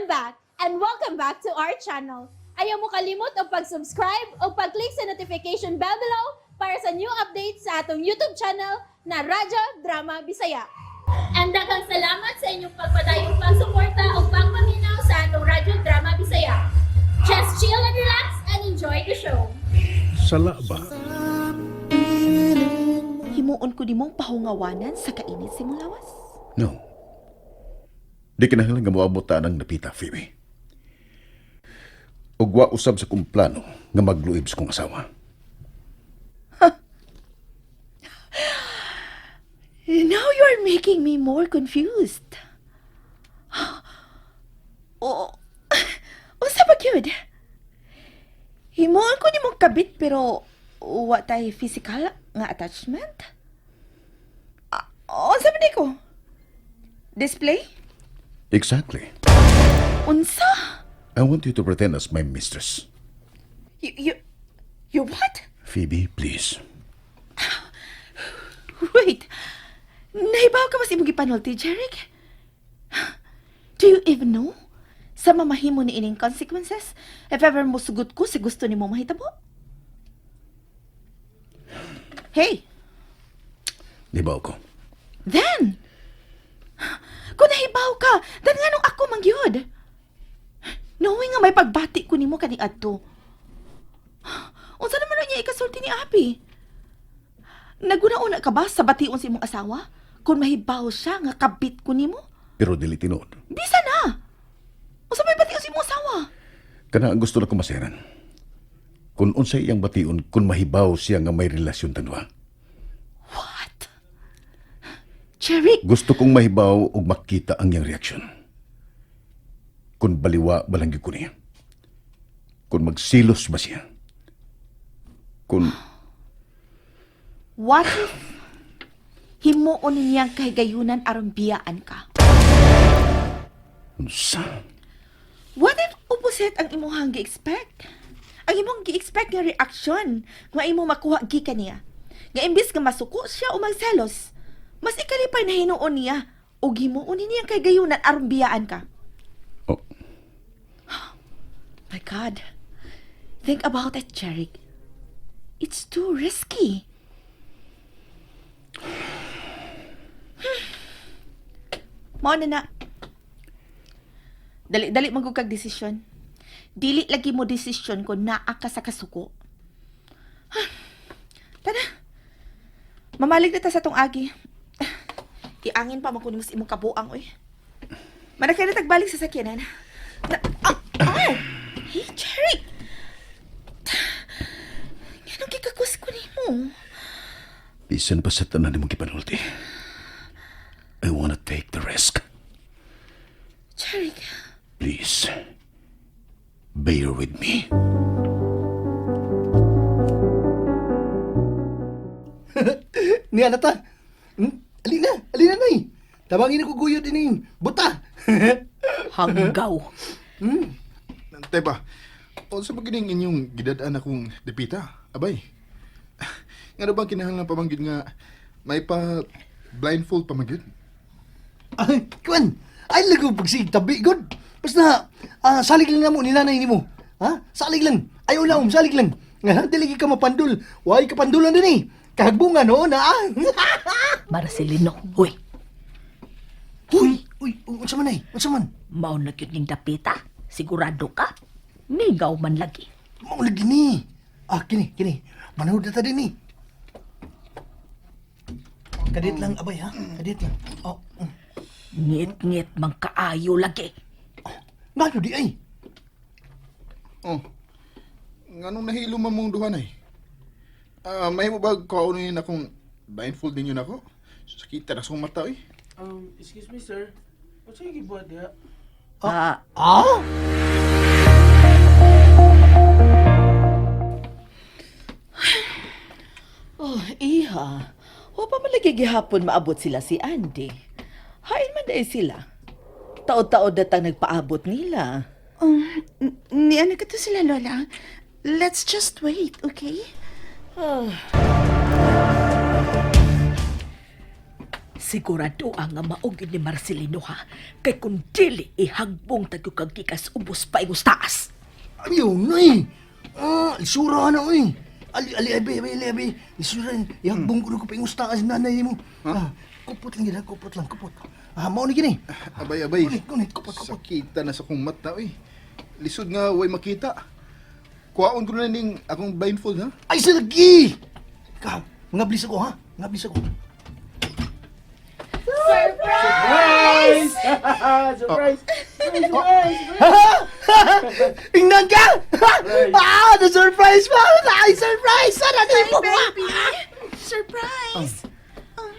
I'm back and welcome back to our channel. Ayaw mo kalimot og pag-subscribe o pag-click sa notification bell below para sa new updates sa atong YouTube channel na Radyo Drama Bisaya. And daghang salamat sa inyong pagpadayong pagsuporta o pagpaminaw sa atong Radyo Drama Bisaya. Just chill and relax and enjoy the show. Sala ba? Himuon ko nimong pahungawanan sa kainit sa imong lawas. No. Di kinahanglan nga moabot ta ng napita, Phoebe. Ug wa usab sa kong plano nga magluib sa kong asawa. Now you are making me more confused. Oh, unsa ba gyud? Himuon ko nimong kabit pero wa tay physical nga attachment? Ah, unsa man ni ko? Display? Exactly. Unsa? I want you to pretend as my mistress. You what? Phoebe, please. Wait. Nahibaw ka ba sa imong gipanulti, Jeric? Do you even know sa mamahimo ni ining consequences if ever musugot ko sa gusto nimo mahitabo? Hey, Nibaw ko. Then, kung nahibaw ka, then nganong ako man gyud? Knowing nga may pagbati ko nimo kani adto. Unsa naman na niya ikasulti ni Abi? Naguna-una ka ba sa bation sa imong asawa? Kung mahibaw siya nga kabit ko nimo? Pero dili tinuod. Bisa na! Unsa may bation sa imong asawa? Kana ang gusto na ko maseran. Kung unsay iyang bation kung mahibaw siya nga may relasyon tang duha. What? Jeric, Gusto kong mahibaw ug makita ang iyang reaksyon. Kung baliwa ba lang gyud ko niya. Kung magsilos ba siya. Kung What if himuon niyang kahigayunan aron biyaan ka? Unsa? What if opposite ang imuhang gi-expect? Ang imong gi-expect nga reaction nga imo makuha gikan niya. Nga imbis nga masuko siya o magselos, mas ikalipay na hinuon niya o himuon niya kay gayunan aron biyaan ka. Oh, My God. Think about it, Jeric. It's too risky. Mao na na. Dali-dali man gud kag desisyon. Dili lagi mo desisyon kung naa ka sa kasuko. Tara. Mamalig na ta sa tong agi. Iangin pa man ko nimo sa imong kabuang oy. Manakay na tagbalik sa sakyanan. Na, ah, oh! Hey, Jeric! Nganong gikakos ko nimo? Bisan pa sa tanan nimong gipanulti. I wanna take the risk. Jeric, Please, bear with me. Niya na ta. Alina, alina nay. Tabangin ako guyod ini. Buta. Hanggaw. Teba, unsa ba gining inyong gidad-an akong dipita? Abay. Ngano bang kinahanglan pa man gyud nga may pa blindfold pa man gyud? Ay, kuan. Ay lago pagsig tabi gud. Basta salig lang namo nila nay nimo. Ha? Salig lang. Ayaw lang, salig lang. Nga dili ka mapandul. Way ka pandulan din eh. Kahagbungan no na. Ah. Marcelino, huy. Uy, uy, unsa man ay? Unsa man? Mao na gyud ning dapita. Sigurado ka? Migaw man lagi. Mao lagi ni. Ah, kini, kini. Manood na ta din ni. Kadit lang abay ha. Kadit lang. Oh. Ngit-ngit man kaayo lagi. Ngano di ay? Oh. Nganong nahilo man mong duha nay? Ah, may mo ba kaunin akong blindfold ninyo nako? Sakita na sa akong mata oy. Excuse me, sir. What's yung gibuhat diha? Ah, Ah? Oh, iha. Wa pa man lagi gihapon maabot sila si Andy. Hain man dahil sila. Taod-taod datang nagpaabot nila. Ni ano ka to sila, Lola? Let's just wait, okay? Si Sigurado ang nga mao gyud ni Marcelino ha. Kay kung dili ihagbong tagyo kag gikas ubos pa ingos taas. Ayaw na eh. Ah, isura na eh. Ali, ali, abi, abi, ali, abi. Isura, ihagbong ko na ko paingustaas nanay mo. Ah, kupot lang gina, kupot lang, kupot. Ah, mao ni gini. Abay, abay. Kunit, kunit, kupot, kupot. Sakita na sa kong mata, oy. Lisod nga, way makita. Kuwaon ko na ning akong blindfold, ha? Ay, silagi! Ka, mga blis ako, ha? Mga blis ako. Surprise! Surprise! Surprise! Ingnan ka! Ah, the surprise pa! Ay, surprise! Sana Hi, mo! baby! Surprise! Oh.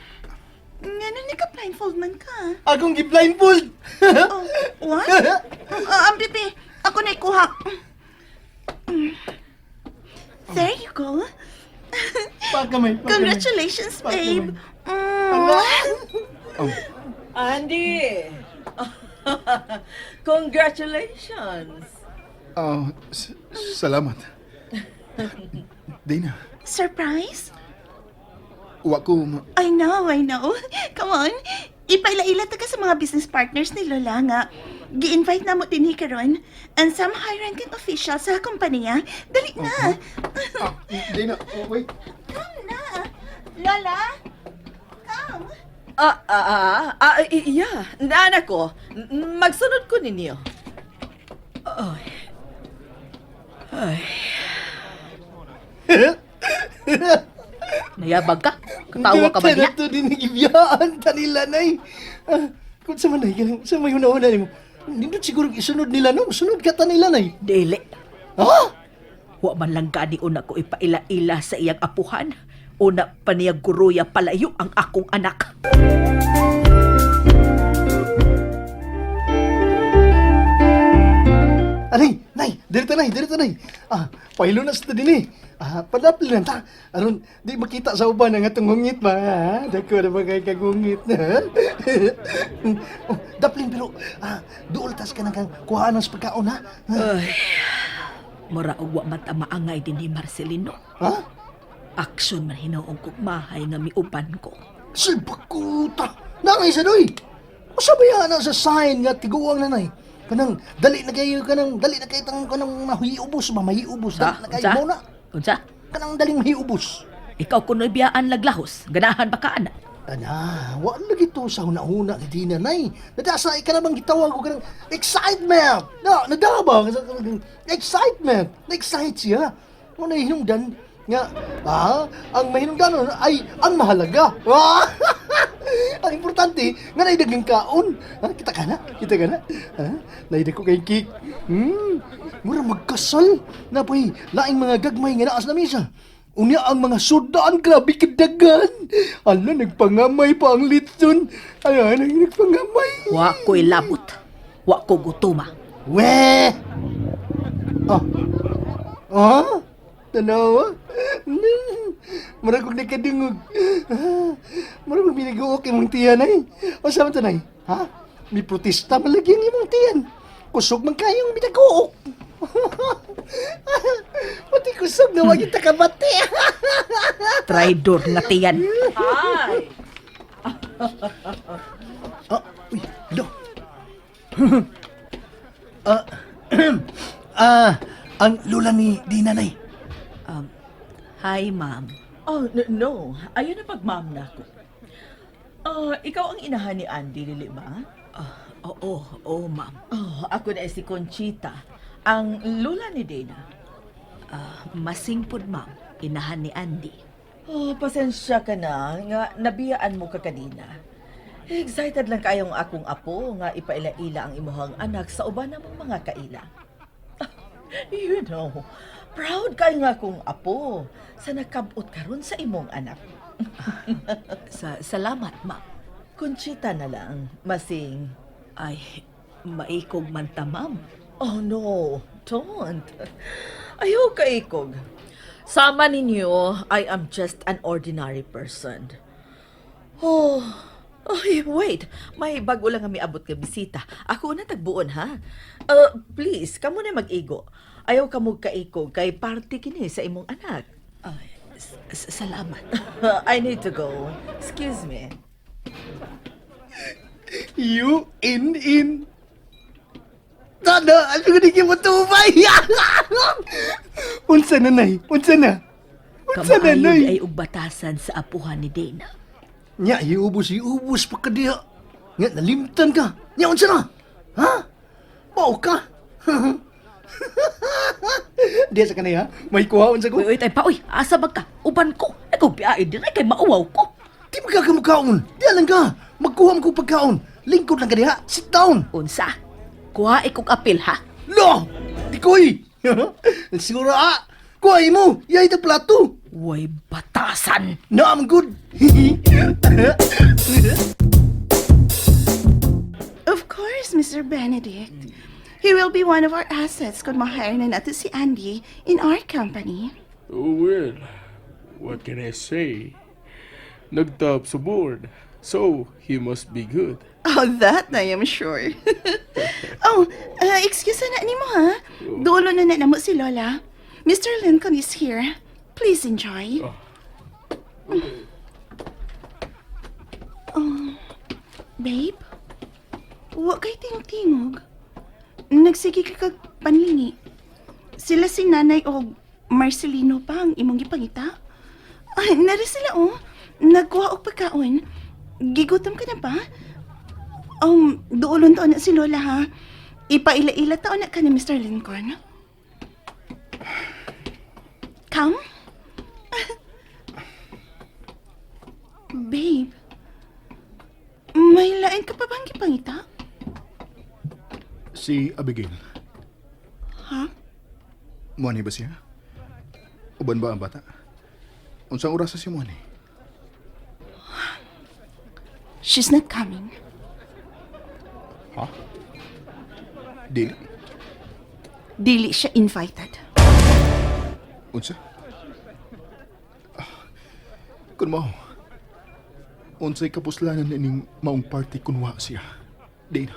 Ngano ni ka blindfold man ka? Akong gi-blindfold! Oh, what? Ah, ang pipi, ako na ikuha. There you go. Pakamay, pakamay. Congratulations, babe. Mm. Andy! Congratulations! Oh, salamat. Dana, Surprise? wa ko I know, I know. Come on. Ipaila-ila ta ka sa mga business partners ni Lola nga. Gi-invite na mo dinhi karon and some high-ranking official sa kompanya. Dali na. Ah, Dana, oh, wait. Come na. Lola, come. Ah, ah, ah, ah, iya. Naanak ko, magsunod ko ninyo. Ay. Ay. Nayabag ka? Katawa ka ba niya? Ito din nagibiyaan ta nila, nay. Ah, kung sa man, nay, sa may una-una nimo. Nindot siguro isunod nila, no? Sunod ka ta nila, nay. Dili. Ha? Wa man lang gani una ko ipaila-ila sa iyang apuhan. Una pa niya guruya palayo ang akong anak. Anay, nay, dirito nay, dirito nay. Ah, pailo na sa din eh. Ah, padapil na ta. Aron, di makita sa uban ang atong hungit ba? Ha? Dako na ba kay kagungit na? Oh, daplin pero ah, duol tas ka nang kang kuhaan ng pagkaon ha. Ay. Mura og wa man ta maangay din ni Marcelino. Ha? Aksyon man hinuong kog mahay nga miuban ko. Sibakuta! Nangay sa doy! Usa ba yan ang sa sign nga tiguang nanay? Kanang dali na kayo kanang dali na kayo tang kanang mahiubos ba mahiubos dali na kayo Unsa? mo na Unsa? kanang daling mahiubos. Ikaw kuno'y biyaan laglahos. Ganahan ba ka ana? Ana, wa lagi to sa huna-huna ni Dina nay. Nadasa ka namang gitawag ko kanang excitement. Na, nada ba? Excitement. Na-excite siya. Mo na hinungdan nga ah, ang mahinungdanon ay ang mahalaga. Ah! Ang importante nga naidagang kaon. Ha, kita ka na, kita ka na. Ha? Naidag ko kay cake. Mura magkasal. Napoy, laing mga gagmay nga naas na misa. Unya ang mga sudan, grabe kadagan. Ala, nagpangamay pa ang litson. Ay, ay, nagpangamay. Wa ko'y labot. Wa ko gutuma. We! Ah. Ah? Tanawa? Mura kong nakadungog. Ah, mura kong biniguok imong tiyan ay. O sa man tanay? Ha? May protesta man lagi ang imong tiyan. Kusog man kayong binaguok. Pati kusog na wag yung takabati. Traidor nga tiyan. Hi! Ah, uy, do. Ah, ah, ang lula ni Dina nay. Hi, ma'am. Oh, no, no. Ayun na pagmam na ako. Ah, ikaw ang inahan ni Andy, dili ba? Ah, oo, oo, ma'am. Oh, ako na si Conchita, ang lula ni Dana. Ah, masingpod, ma'am. Inahan ni Andy. Oh, pasensya ka na nga nabiyaan mo ka kanina. Excited lang kayong akong apo nga ipaila-ila ang imuhang anak sa uban namong mga kaila. You know, proud kayo nga akong apo sa nakabot karon sa imong anak. Sa salamat, ma'am. Conchita na lang, masing. Ay, maikog man ta, ma'am. Oh no, don't. Ayaw kaikog. Sama ninyo, I am just an ordinary person. Oh, ay, wait. May bago lang kami abot ka bisita. Ako na tagbuon, ha? Please, kamo na mag-igo. Ayaw kamo kaikog kay party kini sa imong anak. Ay, salamat. I need to go. Excuse me. You in. Tada, ano ka di mo tubay? Unsa na, nay? Unsa na? Unsa na, Kamaayo nay? di ay og batasan sa apuhan ni Dana. Nya, iubos, iubos pa ka diha. Nya, nalimtan ka. Nya, unsa na? Ha? Bao ka? Diya sa kanay, ha? May kuhaon sa ko. Uy, uy, tay pa, uy, asa ba ka? Uban ko. Ikaw biyae dire kay mauwaw ko. Di magkakamukhaon. Diya lang ka. Magkuha mo kong pagkaon. Lingkod lang ka diha. Sit down. Unsa? Kuha ikog apil ha. Lo! Di koy! Siguro ah! Kuha mo! Yay ta plato! Way batasan. No, I'm good. Of course, Mr. Benedict. He will be one of our assets kung ma-hire na natin si Andy in our company. Oh, well, what can I say? Nagtop sa board, so he must be good. Oh, that I am sure. Oh, excuse na nimo ha. Dulo na na namo si Lola. Mr. Lincoln is here. Please enjoy. Oh, babe, wa kay tingog-tingog. Nagsige ka kag panlingi. Sila si Nanay og Marcelino pa ang imong gipangita. Ay, nari sila oh. Nagkuha og pagkaon. Gigutom ka na ba? Duolon taon na si Lola ha. Ipaila-ila taon na ka ni Mr. Lincoln. Come? Babe, may lain ka pa bang gipangita? Si Abigail. Ha? Muani ba siya? Uban ba ang bata? Unsang oras sa si Muani? She's not coming. Ha? Dili. Dili siya invited. Unsa? Ah, kun mao. Unsay kapuslanan ining maong party kun wa siya. Dana.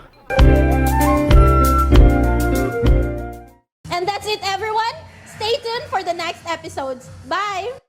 And that's it, everyone. Stay tuned for the next episodes. Bye!